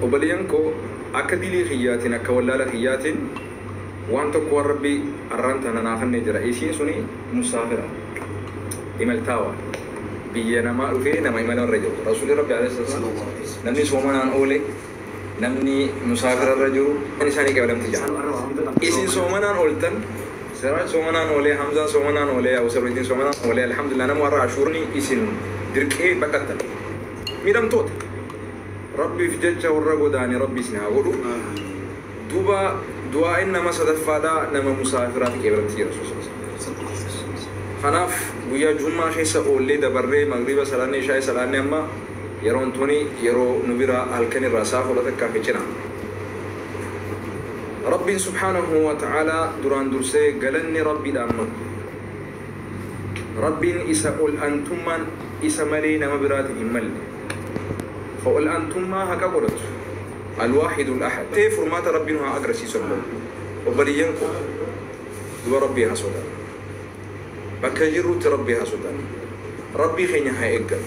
Obboleeyyan koo, akka dilii kiyyaatiin, akka wallaala kiyyaatiin, waan tokko waan Rabbi arraan tana naa kennee jira. Isiin suni musaafira, imaltaawa, biyya namaa dhufee nama imala irra jiru. Rasuulli Rabbi alayhi salaam, namni soomanaan oole, namni musaafira irra jiru isaanii qabalamti jira. Isin soomanaan ooltan, Siraaj soomanaan oolee, Hamzaan soomanaan oolee, Abusarriitiin soomanaan oolee, alhamdulillah. Nama warra ashuurni isin dirqee baqattan, miidhamtoota Rabbiif jecha warra godaane Rabbi isin haa godhu. Duuba du'aa'in nama sadaffaadhaa nama musaafiraati qeebalamti jira. Kanaaf guyyaa jummaa keessa oollee dabarree, magriba salaanne, ishaa'ee salaanne, amma yeroon tuni yeroo nu bira halkan irraa sa'a 11 fi cina. Rabbiin subhaanahu wa ta'aalaa duraan dursee galanni Rabbiidhaan malu. Rabbiin isa ol antummaan isa malee nama biraatiin hin malle, ka ol antummaa haqa godhatu, alwaahidul ahad ta'e, furmaata Rabbiin haa agarsiisu. Obboleeyyan koo, duba Rabbii haa sodaannu. Bakka jirrutti Rabbii haa sodaannu. Rabbii keenya haa eeggatu.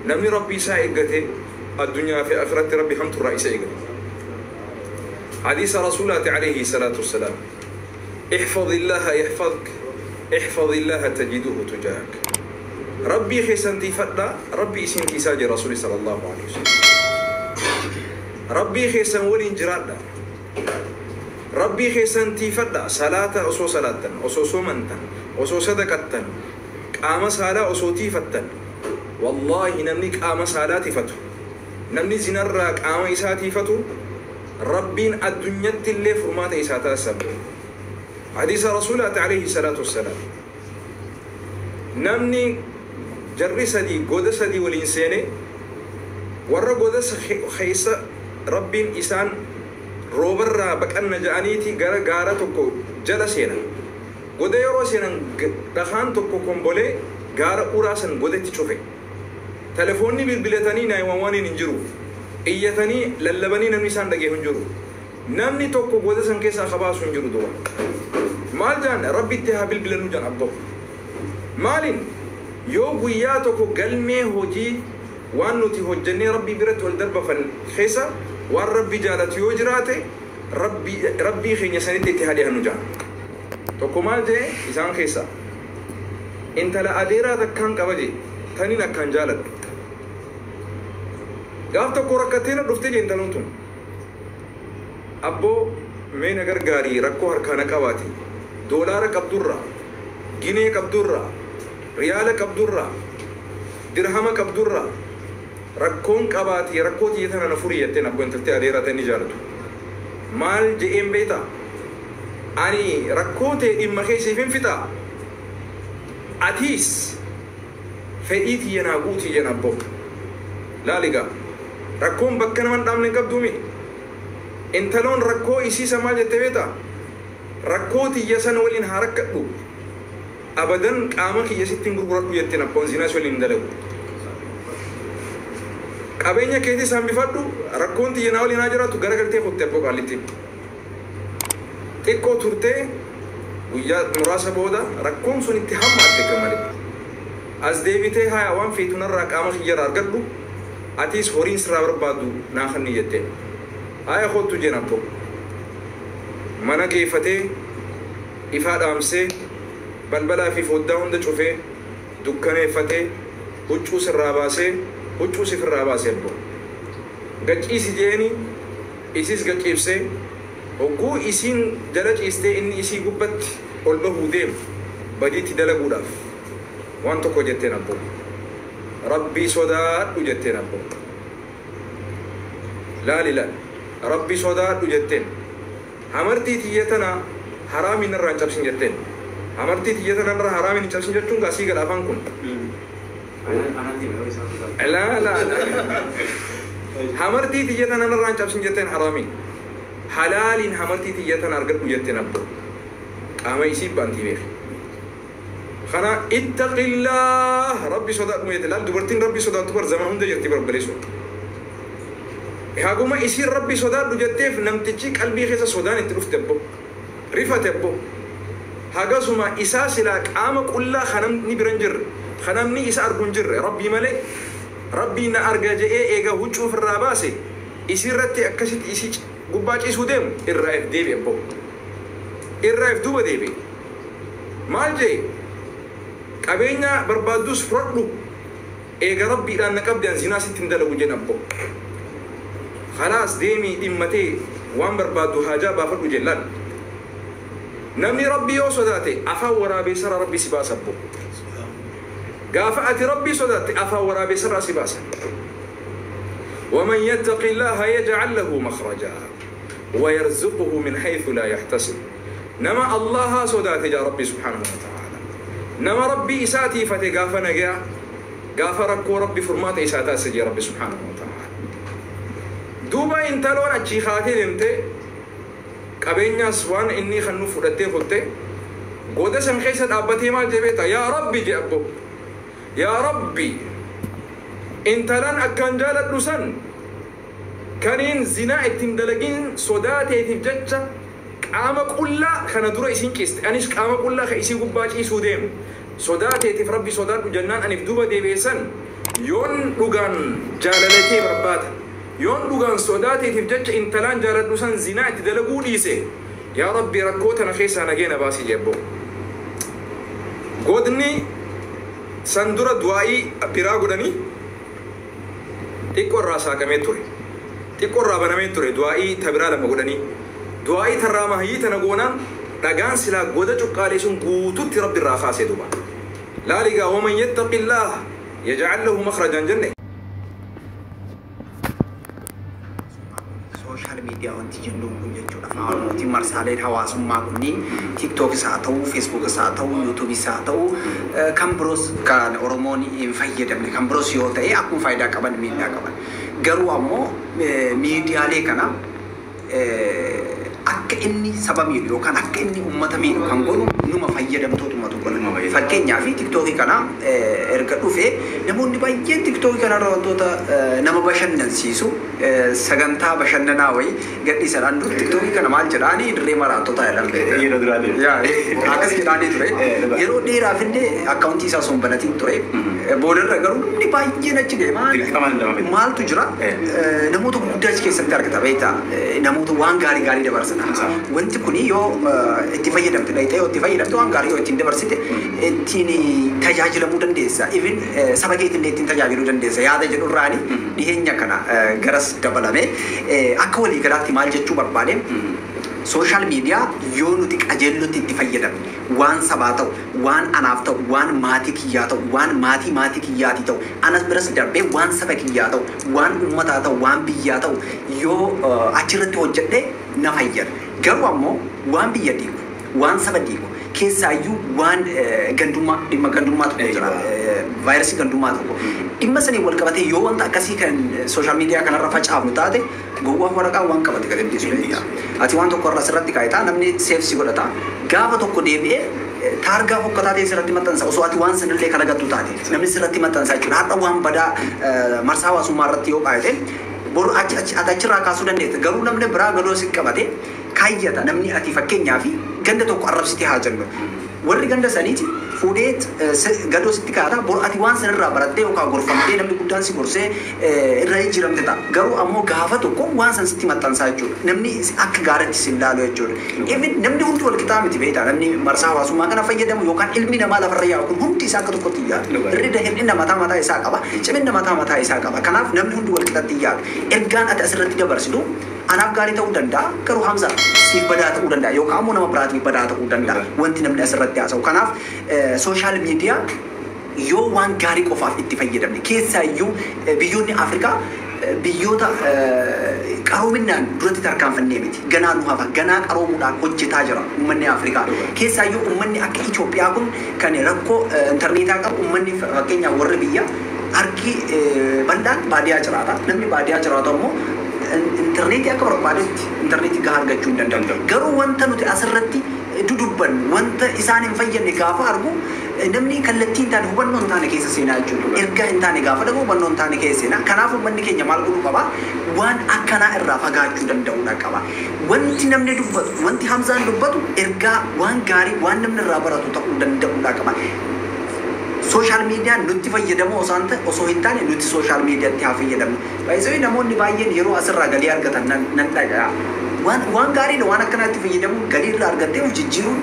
Namni Rabbii isaa eeggate addunyaa fi akhiratti Rabbi hamturraa isa eeggata. Hadiisa Rasuulaati alayhi salaatu wassalaam: احفظ الله يحفظك، احفظ الله تجده تجاهك. Rabbii keessan tiifadha, Rabbii isin tiisaa jira Rasuuli sallallahu alaihi wasallam. Rabbii keessan waliin jiraadha. Rabbii keessan tiifadha. Salaata osoo salaattan, osoo soomantan, osoo sadaqattan, qaama saalaa osoo tiifattan. Wallaahi, namni qaama saalaa tiifatu, namni zinarraa qaama isaa tiifatu, Rabbiin addunyatti illee furmaata isaa taasisa. Hadiisa Rasuulaati alayhi salaatu wassalaam: namni jarri sadii goda sadii waliin seene, warra goda keessa Rabbiin isaan roobarraa baqanna ja'aniiti gara gaara tokko jala seenan. Goda yeroo seenan dhakaan tokko kombolee gaara uraa san godatti cufe. Telefoonni bilbilatanii 911 hin jiru. Iyyatanii lallabanii namni isaan dhagee hin jiru. Namni tokko goda san keessaa kabaasu hin jiru. Duba maal jaan? Rabbitti haa bilbilannu jaan. Abboo, maalin yoo guyyaa tokko galmee hojii waan nuti hojjennee Rabbii biratti ol darbafan keessa waan Rabbi jaalatu yoo jiraate, Rabbii keenya sanitti itti haa dhiyaannu jaan. Tokko maal jee isaan keessa? Intala adeeraa takkaan qaba jee, tanin akkaan jaaladhu. Gaaf tokko rakkattee na dhuftee jee intaloon tun. Abboo, mee na gargaarii, rakkoo harkaa na qabaati, doolaara qabdurraa, ginee qabdurraa, riyaala qabdurraa, dirhama qabdurraa rakkoon qabaati, rakkoo tiyya tana na furii jetteen. Abboo, intaltee adeeraa ta'e inni jaalatu maal je'een beektaa? Ani rakkoo ta'e dhimma keessiif hin fixaa, atiis fedhii tiyya naa guutii jedhan. Abboo, laaligaa, rakkoon bakka nama hin dhaabne hin qabduumi. Intaloon rakkoo isiisa maal jette beektaa? Rakkoo tiyya sana waliin haa rakkadhu, abadan qaama kiyya sitti hin gurguradhu jetteen. Abboon, zinaas waliin hin dalagu, qabeenya keetis hambifadhu, rakkoon tiyya naa waliin haa jiraattu. Garagaltee kutte. Abboo qaalitti, xiqqoo turtee guyyaa muraasa booda rakkoon sun itti hammaatte akka malee. As deebitee, haya, waan feetu narraa qaama kiyyarraa argadhu, atiis horiin sirraa barbaaddu naa kanni jetteen. Haya, kottu jeen. Abboo, mana geeffatee, ifaa dhaamsee, balbalaa fi foddaa hunda cufee, dukkaneeffatee, huccuu sirraa baasee, huccuu sifirraa baasee, abboo, gaciisi jeeni. Isis gaciibsee, hogguu isiin jala ciistee inni isii gubbatti ol bahuu deemu badiitti dalaguudhaaf, waan tokko jetteen. Abboo, Rabbii sodaadhu jetteen. Abboo, laali, laali, Rabbii sodaadhu jetteen. Hamartii tiyya tana haraamin irraa hin cabsin jetteen. Hamartii tiyya tana irraa haraamin hin cabsin jechuun gaasii gala afaan kun. Laa laa, hamartii tiyya tana irraa hin cabsin jetteen. Haraamin, halaaliin hamartii tiyya tana argadhu jetteen. Abboo, qaama isii baantii beeki kana. Ittaqillaah, Rabbi sodaadhu jette. Laal, dubartiin Rabbi sodaattu bar zaman hunda jirti barbaleessu. Haguma isiin Rabbi sodaadhu jetteef, namtichi qalbii keessa sodaan itti dhufte. Abbo, rifate. Abbo, hagasuma isaa silaa qaama qullaa kanamni bira hin jirre, kanamni isa argu hin jirre, Rabbii malee, Rabbii na arga je'ee eega huccuu ofirraa baase. Isirratti akkasitti isii gubbaa ciisuu deemu irraa if deebi'e abbo. Irraa if duuba deebi'e. Maal jee qabeenya barbaaddus fudhadhu eega rabbiidhaan na qabde an zinaa sitti hin dalagu jedhan abbo. Khalaas deemii dhimmatee waan barbaaddu haajaa baafadhu jellaan. Namni rabbii yoo sodaate afaan waraabeessarraa rabbi si baasa abbo. Gaafa ati rabbii sodaatte afaan waraabeessarraa si baasa. ومن يتق الله يجعل له مخرجا ويرزقه من حيث لا يحتسب. نما الله صدات يا ربي سبحانه وتعالى. نما ربي إساتي فتقاف نجا قاف ركو ربي فرمات إساتا سجي ربي سبحانه وتعالى. دوبا انتلون أتشي خاتي نمتي قبين سوان إني خنو فرتي فتي قودة سنخيسة أبتي ما جبتا يا ربي جأبو يا ربي انتلان أكان جالت لسن كانين زنا اتم دلقين صداتي تفجتش قام قلا خنا درا إسين كيست أنيش قام قلا خيسين قباج إسو ديم صداتي تفربي صدات جنان أنف دوبا ديبيسن يون لغان جالالتي بربات يون لغان صداتي تفجتش انتلان جالت لسن زنا اتدلقو ليسي يا ربي ركوتنا خيسا نجينا باسي جيبو قدني سندورة دعائي برا قدني xiqqoo irraa saaqamee ture. Xiqqoo irraa banamee ture du'aa'ii tabiraa lama godhanii. Du'aa'ii tarraa mahayyii tana goonaan dhagaan silaa goda cuqqaalee sun guututti rabbi irraa kaasee duuba. Laaligaa waman yattaqillaah yaj'al lahu makhrajan jenne. Social media wanti jennuun kun jechuudha. Afaan Oromootiin marsaaleen hawaasummaa kunniin TikTokis haa ta'u, Facebookis haa ta'u, YouTubeis haa ta'u, kan biroos kan Oromoon hin fayyadamne kan biroos yoo ta'e akkuma faayidaa qaban miidhaa qaban. Garuu ammoo miidiyaalee kana akka inni saba miidhu yookaan akka inni uummata miidhu kan godhu numa fayyadamtootumatu godha. Fakkeenyaaf TikTokii kana erga dhufee namoonni baay'een TikTokii kanarra wantoota nama bashannansiisu sagantaa bashannanaa wayii gadhiisan. Dur TikTokii kana maal jedhaanii dirree maraattotaa jedhan. Yeroo duraa Akkas jedhaanii ture. Yeroo dheeraaf illee akkaawuntii isaa osoo hin banatiin ture. Boodarra garuu namni baay'een achi ga'e maaltu jira namoota gurguddaa achi keessatti argata beektaa namoota waan gaarii gaarii dabarsata. Wanti kuni yoo itti fayyadamte dhayitee yoo itti fayyadamte waan gaarii yoo ittiin dabarsite ittiin tajaajilamuu dandeessa. Even saba keetiin ittiin tajaajiluu dandeessa. Yaada jedhurraani dhiheenya kana garas dabalame akka waliigalaatti maal jechuu barbaade social media yoo nuti qajeellotti itti fayyadamne waan sabaa ta'u, waan anaaf ta'u, waan maatii kiyyaa ta'u, waan maatii maatii kiyyaatii ta'u, anas biras darbee waan saba kiyyaa ta'u, waan uummataa ta'u, waan biyyaa ta'u yoo achirratti hojjedhe na fayyada. Garuu ammoo waan biyya diigu, waan saba diigu, keessaayyuu waan gandummaa dhimma gandummaa tokko jira. Vaayirasii gandummaa tokko. Dhimma sanii wal qabatee yoo wanta akkasii kan social media kanarra facaafnu taate gowwaa waraqaa waan qabate gad dhiisu danda'a. Ati waan tokko irra sirratti kaayitaa namni seefsi godhata. Gaafa tokko deebi'ee taargaa fokkataa ta'e sirratti maxxansa osoo ati waan sanillee kalagattu taate namni sirratti maxxansa jechuudha. Har'a waan badaa marsaa hawaasummaa irratti yoo kaayate boru achi ati achirraa kaasuu dandeetta. Garuu namni biraa galoo si qabate kaayyata namni ati fakkeenyaa fi ganda tokko arrabsitee haa jennu. Warri ganda saniiti fuudhee gadoo sitti kaa'ata boru ati waan sanirraa barattee yookaan gorfamtee namni guddaan si gorsee irra jijjiiramte ta'a. Garuu ammoo gaafa tokko waan san sitti maxxansaa jechuudha. Namni akka gaariitti si ilaalu jechuudha. Even namni hundi wal qixaa miti beektaa namni marsaa hawaasummaa kana fayyadamu yookaan ilmi namaa lafarra yaa'u kun hundi isaa akka tokkotti yaadu. Hir'ina hir'ina mataa mataa isaa qaba. Cimina mataa mataa isaa qaba. Kanaaf namni hundi wal qixatti yaadu. Ergaan ati asirratti dabarsitu anaaf gaarii ta'uu danda'a garuu Hamza siif badaa ta'uu danda'a yookaan ammoo nama biraatiif badaa ta'uu danda'a wanti namni asirratti haasa'u. Kanaaf social media yoo waan gaarii qofaaf itti fayyadamne keessaayyuu biyyoonni Afrikaa biyyoota qaroominaan duratti tarkaanfannee miti. Ganaa nu hafa ganaa qaroomuudhaan hojjetaa jira uummanni Afrikaa. Keessaayyuu uummanni akka Itoophiyaa kun kan rakkoo intarneetaa qabu uummanni fakkeenyaaf warri biyya harki bal'aan baadiyyaa jiraata. Namni baadiyyaa jiraatu ammoo intarneetii akka barbaadetti intarneetii gahaa argachuu hin danda'u. Garuu wanta nuti asirratti dudubbannu wanta isaan hin fayyadne gaafa argu namni kallattii hin taane hubannoo hin taane keessa seenaa jechuudha. Ergaa hin taane gaafa dhaga'u hubannoo hin taane keessa seenaa. Kanaaf uummanni keenya maal godhuu qaba? Waan akkanaa irraa fagaachuu danda'uudha qaba. Wanti namni dubbatu, wanti Hamzaan dubbatu ergaa waan gaarii waan namni irraa baratu ta'uu danda'uudha qaba. Social miidiyaan nutti fayyadamu osoo hin taane nuti social miidiyaatti haa fayyadamnu. Baay'isanii namoonni baay'een yeroo asirraa galii argatan nan dhaga'a. Waan gaariidha waan akkanaatti fayyadamuun galii irraa argattee of jijjiiruun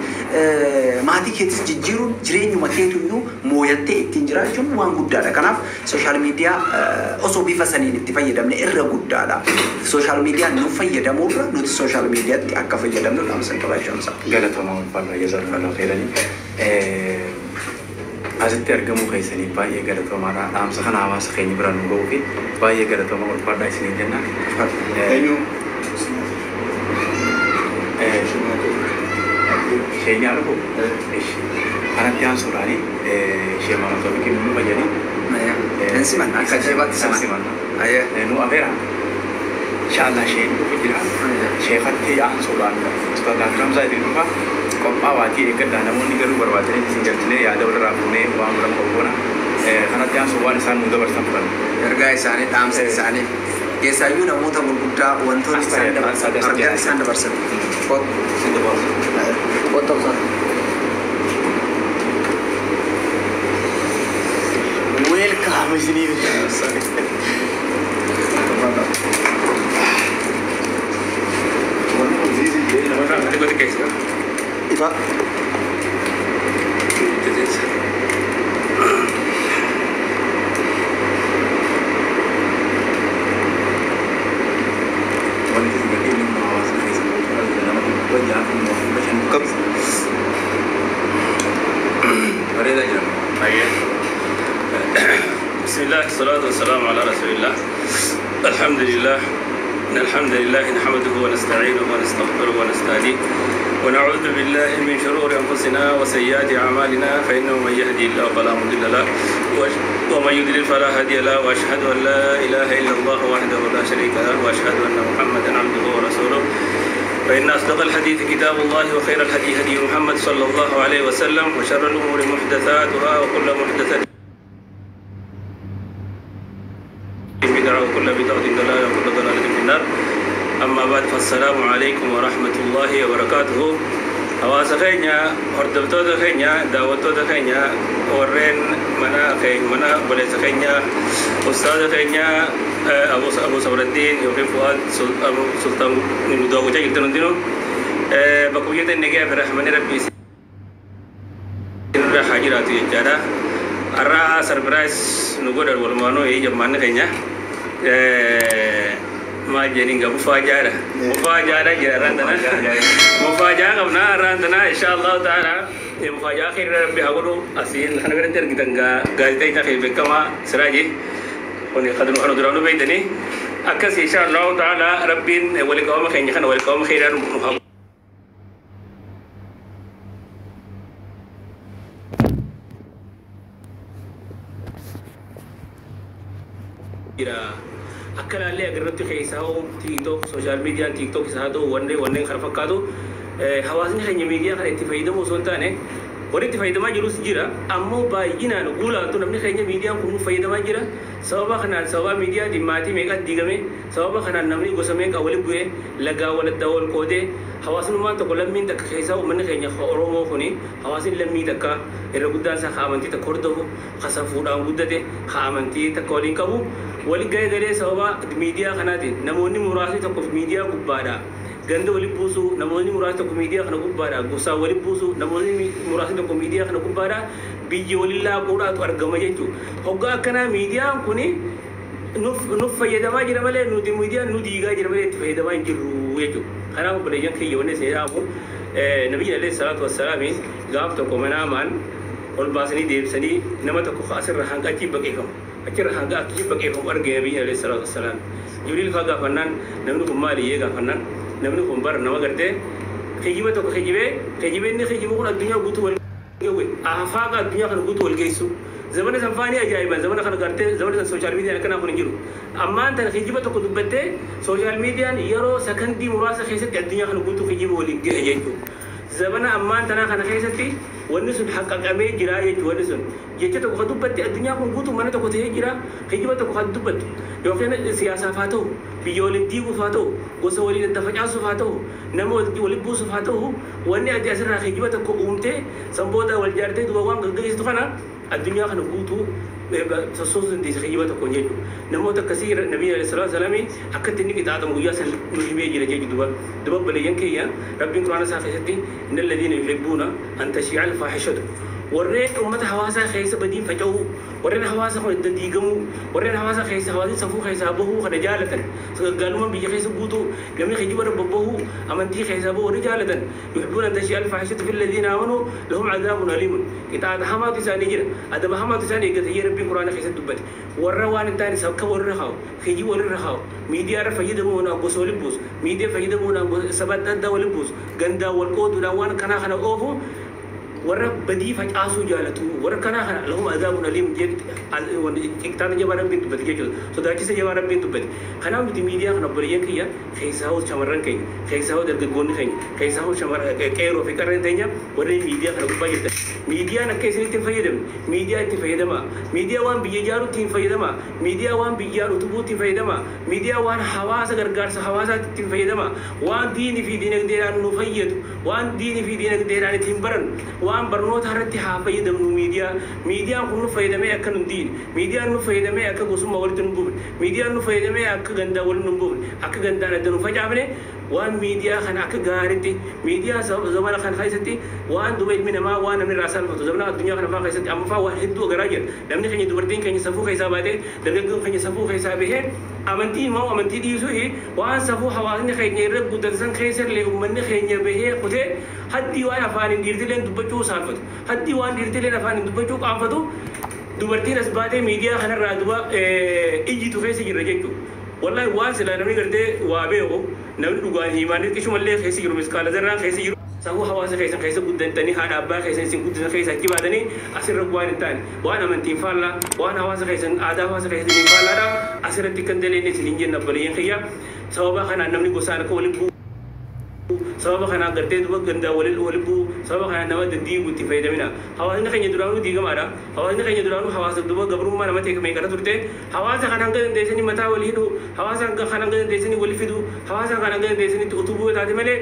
maatii keetis jijjiiruun jireenyuma keetuyyuu mooyattee ittiin jiraachuun waan guddaadha. Kanaaf social miidiyaa osoo bifa saniin itti fayyadamne irra guddaadha. Social miidiyaan nu fayyadamuurra nuti social miidiyaatti akka fayyadamnu dhaamsan qabaachuun isaa. Galatoomaa ulfaadha jazakallahu khairani. Asitti argamuu keessanii baay'ee galatoomaadha. Dhaamsa kana hawaasa keenya biraan nu ga'uu fi baay'ee galatoomaa ulfaadha isiniin jenna. Eenyu? Isheen argu kanatti aansuudhaani ishee maamiltoota nu fayyadanii. Hin siman akka ajaa'ibaatti siman. Nu afeera. Inshallah isheen dhufu jira. Sheekatti aansuudhaan Ustaaz Hamzaa itti dhufa. Qophaawaatii eeggadhaa namoonni garuu barbaadanii isin galchinee yaada walirraa fuunee waan godhamu qophoona. Kanatti aansuun waan isaan nu dabarsan fudhanna. Ergaa isaanii dhaamsa isaanii keessaayyuu namoota gurguddaa wantoonni isaan dabarsan ergaa isaan dabarsan. Kottu Ustaaz. Welcome isiniif. Ifa. Wanti isin gatii inni hawaasa keessa nama 605 Kam? Bareedaa jira. بسم الله الصلاة والسلام على رسول الله. الحمد لله، إن الحمد لله نحمده ونستعينه ونستغفره ونستهديه ونعوذ بالله من شرور أنفسنا وسيئات أعمالنا، فإنه من يهدي الله فلا مضل له ومن يضلل فلا هادي له، وأشهد أن لا إله إلا الله وحده لا شريك له، وأشهد أن محمدا عبده ورسوله. فإن أصدق الحديث كتاب الله، وخير الهدي هدي محمد صلى الله عليه وسلم، وشر الأمور محدثاتها، وكل محدثة بدعة، وكل بدعة ضلالة، وكل ضلالة في النار. أما بعد، فالسلام عليكم ورحمة الله وبركاته. Hawaasa keenya, hordoftoota keenya, daawwattoota keenya, warreen mana keenya, mana obboleessa keenya, ustaaza keenya Abu Sabraddiin yookiin Fu'aad Sultaan nu daawwachaa jirtan hundinuu bakka biyyoota inni ga'e fi rahmanni Rabbii isin irra haa jiraatu jechaadha. Har'a surprise nu godhan walumaanuu jammaanni keenya. Maal jedhaniin gaa mufaajaadha. Mufaajaadha jira har'aan tana. Mufaajaa qabna har'aan tana insha Allahu ta'ala. Mufaajaa khayri Rabbi haa godhu. Asiin kana biratti argitan gaazexeessaa kee beekamaa Siraaji. Kuni kana duraanuu beektanii. Akkas insha Allahu ta'ala Rabbiin wali qabama keenya kana wali qabama khayraa nu haa jira. Akka laallee agarratti keessaa hoo TikTok, social miidiyaan TikTok isaa haa ta'u wanneen kana fakkaatu hawaasni keenya miidiyaa kana itti fayyadamu osoo hin taane warri itti fayyadamaa jirus jira, ammoo baay'inaan guulaantu namni keenya miidiyaan kun fayyadamaa jira. Sababa kanaan sababa miidiyaatiin maatii meeqa diigame, sababa kanaan namni gosa meeqa wali bu'ee lagaa waladdaa wal qoodee hawaasnummaan tokko lammiin takka keessaa uummanni keenya Oromoo kuni hawaasni lammii takka irra guddaan isaa amantii takka hordofu, ka safuudhaan guddate, ka amantii takka waliin qabu wali ga'ee galee sababa miidiyaa kanaatiin namoonni muraasni tokko miidiyaa gubbaadha ganda wali buusu, namoonni muraasni tokko miidiyaa kana gubbaadha gosaa wali buusu, namoonni muraasni tokko miidiyaa kana gubbaadha biyya waliin laaquudhaatu argama jechuudha. Hoggaa akkanaa miidiyaan kuni nuuf fayyadamaa jira malee nuti miidiyaan nu diigaa jira malee itti fayyadamaa hin jirru jechuudha. Kanaaf obboleeyyan kiyya wanni isin jedhamu nabiyyi alayhi salaatu wassalaami gaaf tokko manaamaan ol baasanii deebisanii nama tokko asirra hanga achii baqeeffamu. Achirra hanga achii baqeeffamu arge nabiyyi alayhi salaatu wassalaam. Jibriil faa gaafannaan namni kun maali yee gaafannaan namni kun bara nama gartee kijiba tokko kijibee kijibee inni kijibu kun addunyaa guutuu wal geewwe afaaqa addunyaa kana guutuu wal geessu. Zamana san faanii ajaa'iban zamana kana gartee zamana san social miidiyaan akkanaa kun hin jiru. Ammaan tana kijiba tokko dubbattee social miidiyaan yeroo sakandii muraasa keessatti addunyaa kana guutuu kijiba waliin gahe jechuudha. Zamana ammaan tanaa kana keessatti wanni sun haqqaqamee jira jechuudha wanni sun. Jecha tokko kan dubbatte addunyaa kun guutuu mana tokko ta'ee jira. Kijiba tokko kan dubbattu yookiin siyaasaaf haa ta'u, biyya waliin diiguuf haa ta'u, gosa waliin adda facaasuuf haa ta'u, nama waliin buusuuf haa ta'u, wanni ati asirraa kijiba tokko uumtee san booda wal jaartee duuba waan gaggeessitu kana Addunyaa kana guutuu sossoosu dandeessa kijiba tokkoon jechuudha. Namoota akkasii Nabii alayhi salaatu wasalaam akkatti inni qixaaxamu guyyaa san nu himee jira jechuudha. Duba obboleeyyan keenya Rabbiin Quraana isaa keessatti inna alladhiina yuhibbuuna an tashii'a alfaahishatu warreen uummata hawaasaa keessa badiin faca'uu warreen hawaasa kun itti diigamuu warreen hawaasa keessa hawaasni safuu keessaa bahuu kana jaalatan gaggaalummaan biyya keessa guutuu namni kijiba irra bobbahuu amantii keessaa bahuu warri jaalatan yuhibbuuna an tashii'a alfaahishatu fi alladhiina aamanuu lahum cadaabun aliimun qixaaxa hamaatu isaanii jira adaba hamaatu isaan eeggata jee Rabbiin Quraana keessatti dubbate warra waan hin taane sakka walirra kaa'u kijiba walirra kaa'u miidiyaa irra fayyadamuudhaan gosa waliin buusu miidiyaa fayyadamuudhaan saba adda addaa waliin buusu gandaa wal qooduudhaan waan kanaa kana oofu warra badii facaasuu jaalatu warra kanaa kana lahum adaabun aliim qixxaata jabaa Rabbiin dubbate jechuudha sodaachisa jabaa Rabbiin dubbate. Kanaaf nuti miidiyaa kana obboleeyyan kiyya keessaa hoo shamarran keenya keessaa hoo dargaggoonni keenya keessaa hoo qeerroo fi qarreen teenya warreen miidiyaa kana gubbaa jirtan miidiyaan akka isinitti hin fayyadamne miidiyaa itti fayyadamaa miidiyaa waan biyya ijaaruutti hin fayyadamaa miidiyaa waan biyyaan utubuutti hin fayyadamaa miidiyaa waan hawaasa gargaarsa hawaasaatti hin fayyadamaa waan diinii fi diinagdeedhaan nu fayyadu waan diinii fi diinagdeedhaan ittiin barannu waan barnoota irratti haa fayyadamnu miidiyaa miidiyaan kun nu fayyadamee akka nu diine miidiyaan nu fayyadamee akka gosummaa walitti nu buufne miidiyaan nu fayyadamee akka gandaa walitti nu buufne akka gandaan adda nu facaafne waan miidiyaa kana akka gaariitti miidiyaa zamana kana keessatti waan duba ilmi namaa waan namni irraa salphatu zamana addunyaa kana fa'aa keessatti amma fa'aa waan hedduu agaraa jira namni keenya dubartiin keenya safuu keessaa baatee dargaggoon keenya safuu keessaa bahee amantii immoo amantii dhiisuu waan safuu hawaasni keenya irra guddatan san keessa illee uummanni keenya bahee kutee haddii waan afaaniin dhiirtileen dubbachuu saalfatu haddii waan dhiirtileen afaaniin dubbachuu qaanfatu dubartiin as baatee miidiyaa kanarraa duba ijjitu keessa jirra jechuudha. Wallahi waan silaa namni gartee waa beeku namni dhugaan himaanii qishumallee keessa jiru miskaala zarraan keessa jiru. Safuu hawaasa keessan keessa guddatanii haadha abbaa keessan isin guddisan keessa achi baatanii asirra waan hin taane waan amantiin faallaa waan hawaasa keessan aadaa hawaasa keessan hin faallaadha asirratti kan daleenne isin hin jenna obboleeyyan kiyya sababa kanaan namni gosaan akka waliin bu'u sababa kanaan gartee duba gandaa waliin bu'u sababa kanaan nama diigu itti fayyadamina hawaasni keenya duraanuu diigamaadha hawaasni keenya duraanuu hawaasa duba gabrummaa nama ta'e meeqana turte hawaasa kana hanga dandeessanii mataa walii hidhuu hawaasa kana hanga dandeessanii walii fiduu hawaasa kana hanga dandeessanii utubuu taate malee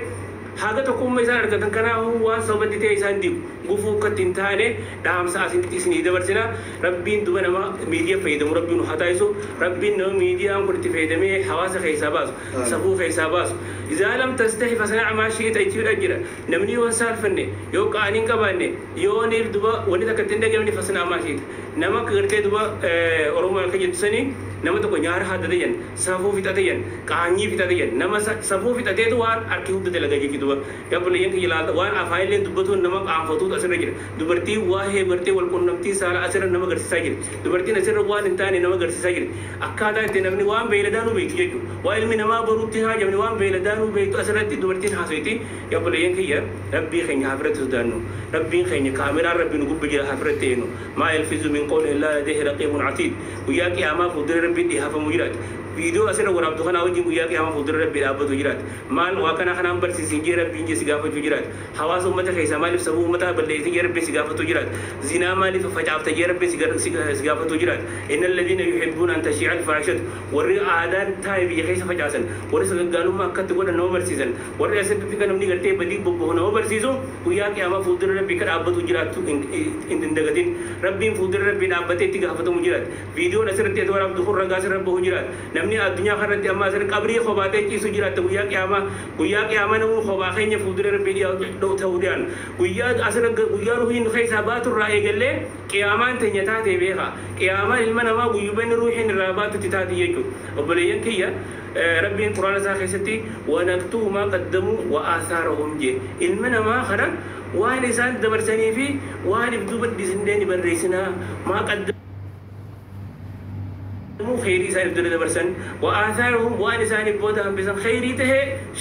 haga tokkummaa isaan argatan kanaafuu waan sababatti ta'e isaan diigu gufuu akkatti hin taane dhaamsa asitti isinii dabarsina Rabbiin duba nama miidiyaa fayyadamu Rabbiin nu haa taasisu Rabbiin nama miidiyaan kun itti fayyadamee hawaasa keessaa baasu safuu keessaa baasu izaa lam tastahi fasnaa maa shi'ita jechuudha jira namni yoo hin saalfanne yoo qaanii hin qabaanne yoo niif duba wanni takka itti hin dhagamne fasnaa maa shi'ita nama akka gartee duba Oromoo akka jettu sanii nama tokko nyaara haddate jan safuu fixate jan qaanyii fixate jan nama safuu fixateetu waan harki hunda dalaga jechuudha duba obboleeyyan kiyya laata waan afaanillee dubbatuun nama qaanfatuutu asirra jira dubartii waa'ee bartee wal qunnamtii saala asirra nama agarsiisaa jira dubartiin asirra waan hin taane nama agarsiisaa jira akkaataa itti namni waan beeyladaa nu beektu jechuudha waa ilmi namaa baruutti haajamne waan beeyladaa nu beektu asirratti dubartiin haasoyti obboleeyyan kiyya Rabbii keenya haa biratti sodaannu Rabbiin keenya kaameraan Rabbi nu gubba jira haa biratti eenyu maa yalfizu min qawlin illaa ladayhi raqiibun atiid guyyaa qiyaamaa fuuldura Rabbii dhihaafamu jiraati viidiyoo asirra waraabdu kanaa wajjin guyyaa qiyaamaa fuuldura Rabbii dhaabbatu jiraati maal waa kana kanaan barsiisin jee Rabbiin jee si gaafachuu jiraati hawaasa uummata keessaa maaliif sabuu uummataa balleessin jee Rabbiin si gaafatu jiraati zinaa maaliif facaafta jee Rabbiin si gaafatu jiraati inna alladhiina yuhibbuuna an tashii'a alfaahishatu warri aadaan taa'e biyya keessa facaasan warri sagaggaalummaa akkatti godhan nama barsiisan warri asirratti kan namni gartee badii bobbahu nama barsiisu guyyaa qiyaamaa fuuldura Rabbii kan dhaabbatu jiraattu hin dagatin Rabbiin fuuldura Rabbii dhaabbatee itti gaafatamu jiraati viidiyoon asirratti ati waraabdu kun ragaa asirra bahu jiraati namni addunyaa kanarratti amma asirra qabrii kophaatee ciisu jiraatta guyyaa qiyaamaa namuu kophaa keenya fuuldura Rabbii ta'uu dhiyaanu guyyaa asirra guyyaa ruuhiin keessaa baatu irraa eegallee qiyaamaan teenya taatee beeka qiyaamaan ilma namaa guyyubanni ruuhiin irraa baatutti taati jechuudha obboleeyyan kiyya Rabbiin Quraana isaa keessatti wanaktuu maa qaddamuu wa aasaarahum jee ilma namaa kana waan isaan dabarsanii fi waan if duuba dhiisnee ni barreessinaa maa qaddamu خيري سان بدل دبرسن وآثارهم وان سان بودا هم بسن خيري ته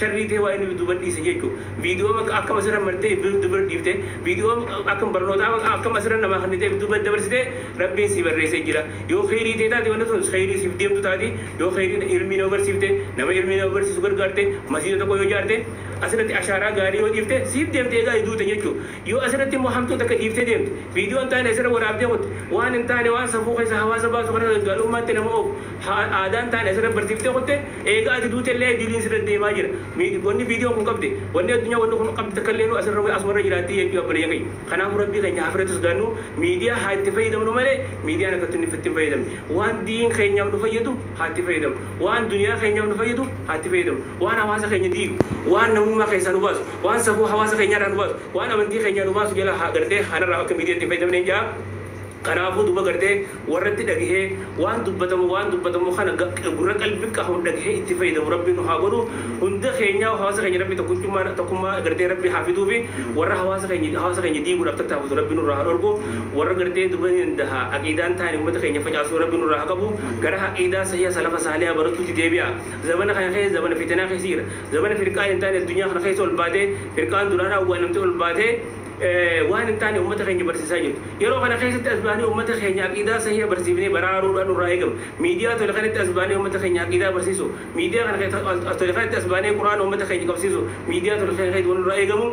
شري ته وان بدو بدي سجيكو فيديو ما أكم أسرع مرتي بدو بدي ديفته فيديو أكم برنوتا أكم أسرع نما خنيته بدو بدي دبرسته ربي سيبر رئيس جرا يو خيري ته تادي وانا تون خيري سيف ديم تادي يو خيري علمي نوبر سيفته نما علمي نوبر سيسكر کرتے مسجد تو کوئی جارتے أسرت أشارة غاري وديفته سيف ديمته إذا يدو تنيجو يو أسرت محمد تك ديفته ديمت فيديو أنت أنا أسرع ورابده وان أنت أنا وان سفوق إذا هوا سبا سكر قالوا ما تنمو oofu aadaan taane asirra barsiiftee qotte eegaa ati duutellee diliin sirra deemaa jira wanni viidiyoo kun qabde wanni addunyaa wanni kun qabde takkallee nu asirra asumarra jiraatti jechuu abbalee keenya kanaafuu rabbii keenya hafirratti sodaannu miidiyaa haa itti fayyadamnu malee miidiyaan akkatti inni itti fayyadamne waan diin keenyaaf nu fayyadu haa itti fayyadamnu waan duniyaa keenyaaf nu fayyadu haa itti fayyadamnu waan hawaasa keenya diigu waan namummaa keessaa nu baasu waan safuu hawaasa keenyaarraa nu baasu waan amantii keenyaa nu baasu jala haa gartee kanarraa akka miidiyaa itti fayyadamne jaa kanaafuu duba gartee warratti dhagahee waan dubbatamu kana gurra qalbii qabu dhagahee itti fayyadamu rabbi nu haa godhu hunda keenyaa hawaasa keenya rabbi tokkummaa gartee rabbi haa fiduu fi warra hawaasa keenya diiguudhaaf tattaafatu rabbi nurraa haa dhorgu warra gartee duba danda'a aqiidaan taane uummata keenya facaasuu rabbi nurraa haa qabu gara aqiidaa sahiha salafa saalihaa baratuutti deebi'a zamana kana keessa zamana fitinaa keessa jira zamana firqaa hin taane addunyaa kana keessa ol baatee firqaan duraan awwaalamtee ol baatee waan hin taane uummata keenya barsiisaa jirtu yeroo kana keessatti as baanee uummata keenya aqiidaa sahiha barsiifnee baraaruudhaan nurraa eegama miidiyaa tole kanatti as baanee uummata keenya aqiidaa barsiisu miidiyaa kana tole kanatti as baanee quraana uummata keenya qabsiisu miidiyaa tole kanatti nurraa eegamu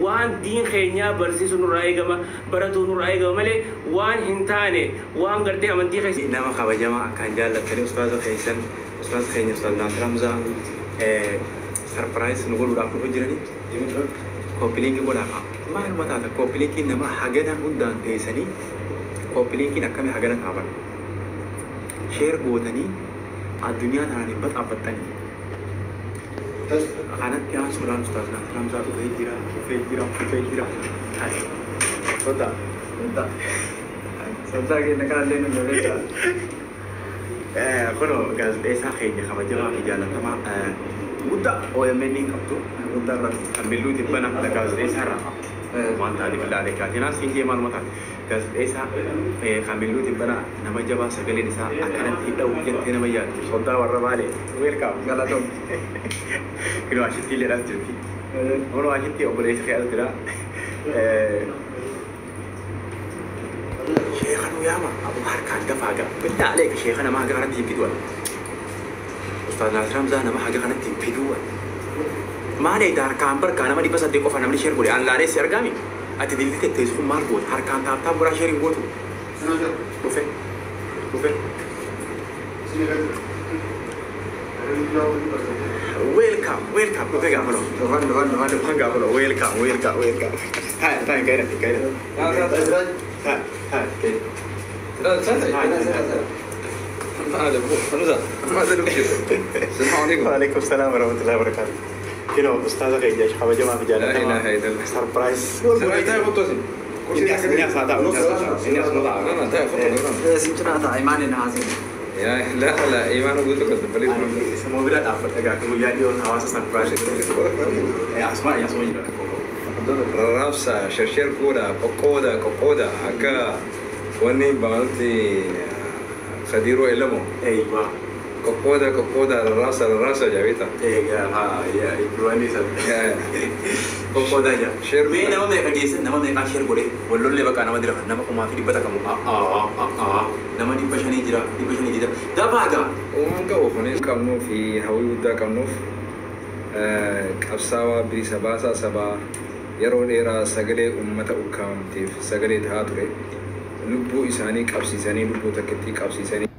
waan diin keenyaa barsiisu nurraa eegama baratuu nurraa eegama malee waan hin taane waan gartee amantii keessa nama kabajamaa kan jaallattanii ustaaza keessan ustaaza keenya ustaaz Naasir Hamzaa sarpiraayis nu godhuudhaaf dhufu jiranii koppiliinki godhaaf maaluma taata koppiliinkiin nama hagana hundaan teessanii koppiliinkiin akkamii hagana taaban sheer gootanii addunyaa tanaan hin baxaabbattanii kanatti aansuudhaan ustaaz Naasir Hamzaa dhufee jira sodaa sodaa keenya kanallee nu jabeessa. Kunoo gaazexeessaa keenya kabajamaa fi jaalatamaa guddaa OMN hin qabdu guddaa irratti kan billuu tibbana gaazexeessaa irraa waan taateef ilaalee kaatinaa siin jee maaluma taate gaazexeessaa kan billuu tibbana nama jabaa sagaleen isaa akkanatti hidhawu jettee nama yaaddu sodaa warra baalee weelkaam galatoom kinoo ashitti illee as jirti kunoo ashitti obboleessa kee as jira sheekha nu yaama abu harkaan dafaa gaa billaa aleeka sheekha nama haga kanatti hin fiduwan Ustaaz Naasir Hamzaa nama haga kanatti hin fiduwan maal eegda harkaan barkaa nama 800 qofa namni sheer godhe an laalee si argaami ati dilli tetteessu kun maal goota harkaan taaptaa biraa sheer hin gootu dhufe welcome welcome dhufe gaafa loo dhufan gaafa loo welcome welcome welcome taa'e kairati taa'e السلام عليكم. وعليكم السلام ورحمة الله وبركاته. كنو أستاذ غيجاش خبجة ما في جالة. لا إله إلا الله. سربرايز. لا لا إيمان قلت لك بليز. سمو بلا تعرف أجاكم ويا ديون حواس سربرايز. أسمع يا سمو. رابسة شرشير كودا كوكودا كوكودا هكا وني بانتي خديرو إلمو. أيوة. كوكودا كوكودا الراسة الراسة جابتها. إيه ها يا إبرواني سب. كوكودا جا. شير. مين نما ميكا جيسن نما ميكا شير كوري. ولول بقى نما درا نما كم في دبتا كم نما دي بشني جرا دي بشني جرا. ده بقى. ومن كوفني كمنو في هوي ودا كمنو qabsaawaa bilisa baasaa sabaa yeroo dheeraa sagalee uummata ukkaamamteef sagalee tahaa ture lubbuu isaanii qabsiisanii lubbuu takkittii qabsiisanii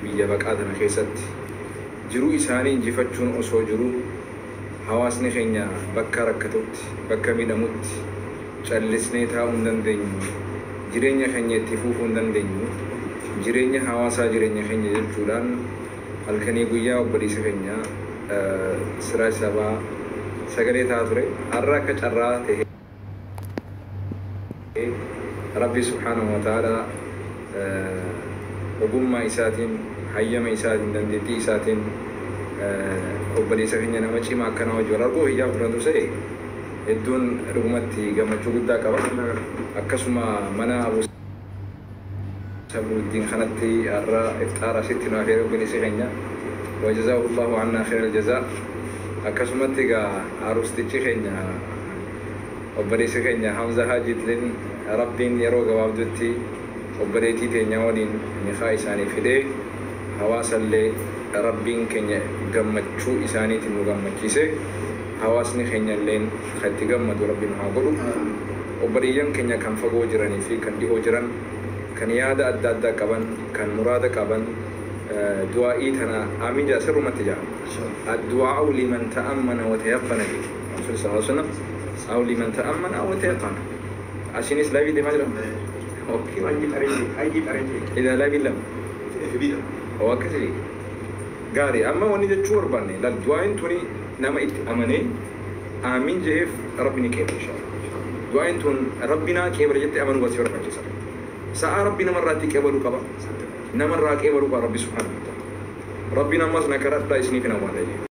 biyya baqaa tana keessatti jiruu isaanii injifachuun osoo jiruu hawaasni keenya bakka rakkatutti bakka miidhamutti callisnee taa'uu hin dandeenyu jireenya keenya itti fufuu hin dandeenyu jireenya hawaasaa jireenya keenya jechuudhaan halkanii guyyaa obboleessa keenya siraa sabaa sagalee ta'a ture har'a akka carraa ta'e rabbi subhaanahu wa ta'ala ogummaa isaatiin hayyama isaatiin dandeettii isaatiin obboleessa keenya nama cimaa akkanaa wajji wal arguu hiyyaaf duran dursee hedduun dhugumatti gammachuu guddaa qaba akkasuma mana Abu Sabruddin kanatti har'a ifxaara sitti nu afeere obboleessa keenya وجزاه الله عنا خير الجزاء akkasumatti egaa aruustichi keenya obboleessa keenya Hamza Haajiitiin rabbiin yeroo gabaabdutti obboleettii teenya waliin nikaa isaanii fidee hawaasallee rabbiin keenya gammachuu isaaniitiin nu gammachiise hawaasni keenya illeen kan itti gammadu rabbiin haa godhu obboleeyyan keenya kan fagoo jiranii fi kan dhihoo jiran Kan yaada adda addaa qaban, kan muraada qaban, du'aa'ii tana aamin jaa sirrumatti jaa. الدعاء لمن تأمن وتيقن به الرسول صلى الله عليه وسلم أو لمن تأمن أو تيقن عشان live دي ما جرى okay. إذا live لم هو كذي gaarii. Amma wanni jechuu barbaanne laal, du'aayin tuni nama itti amanee aamin je'eef rabbi ni qeebala inshallah. Du'aayin tun rabbi naa qeebala jettee amanuu si barbaachisa. Sa'a rabbi namarraatti qeebaluu qaba, namarraa qeebaluu qaba rabbi subhaanahu wa ta'ala. Rabbiin ammas na kadhadhaa isiniif hin awwaala jee.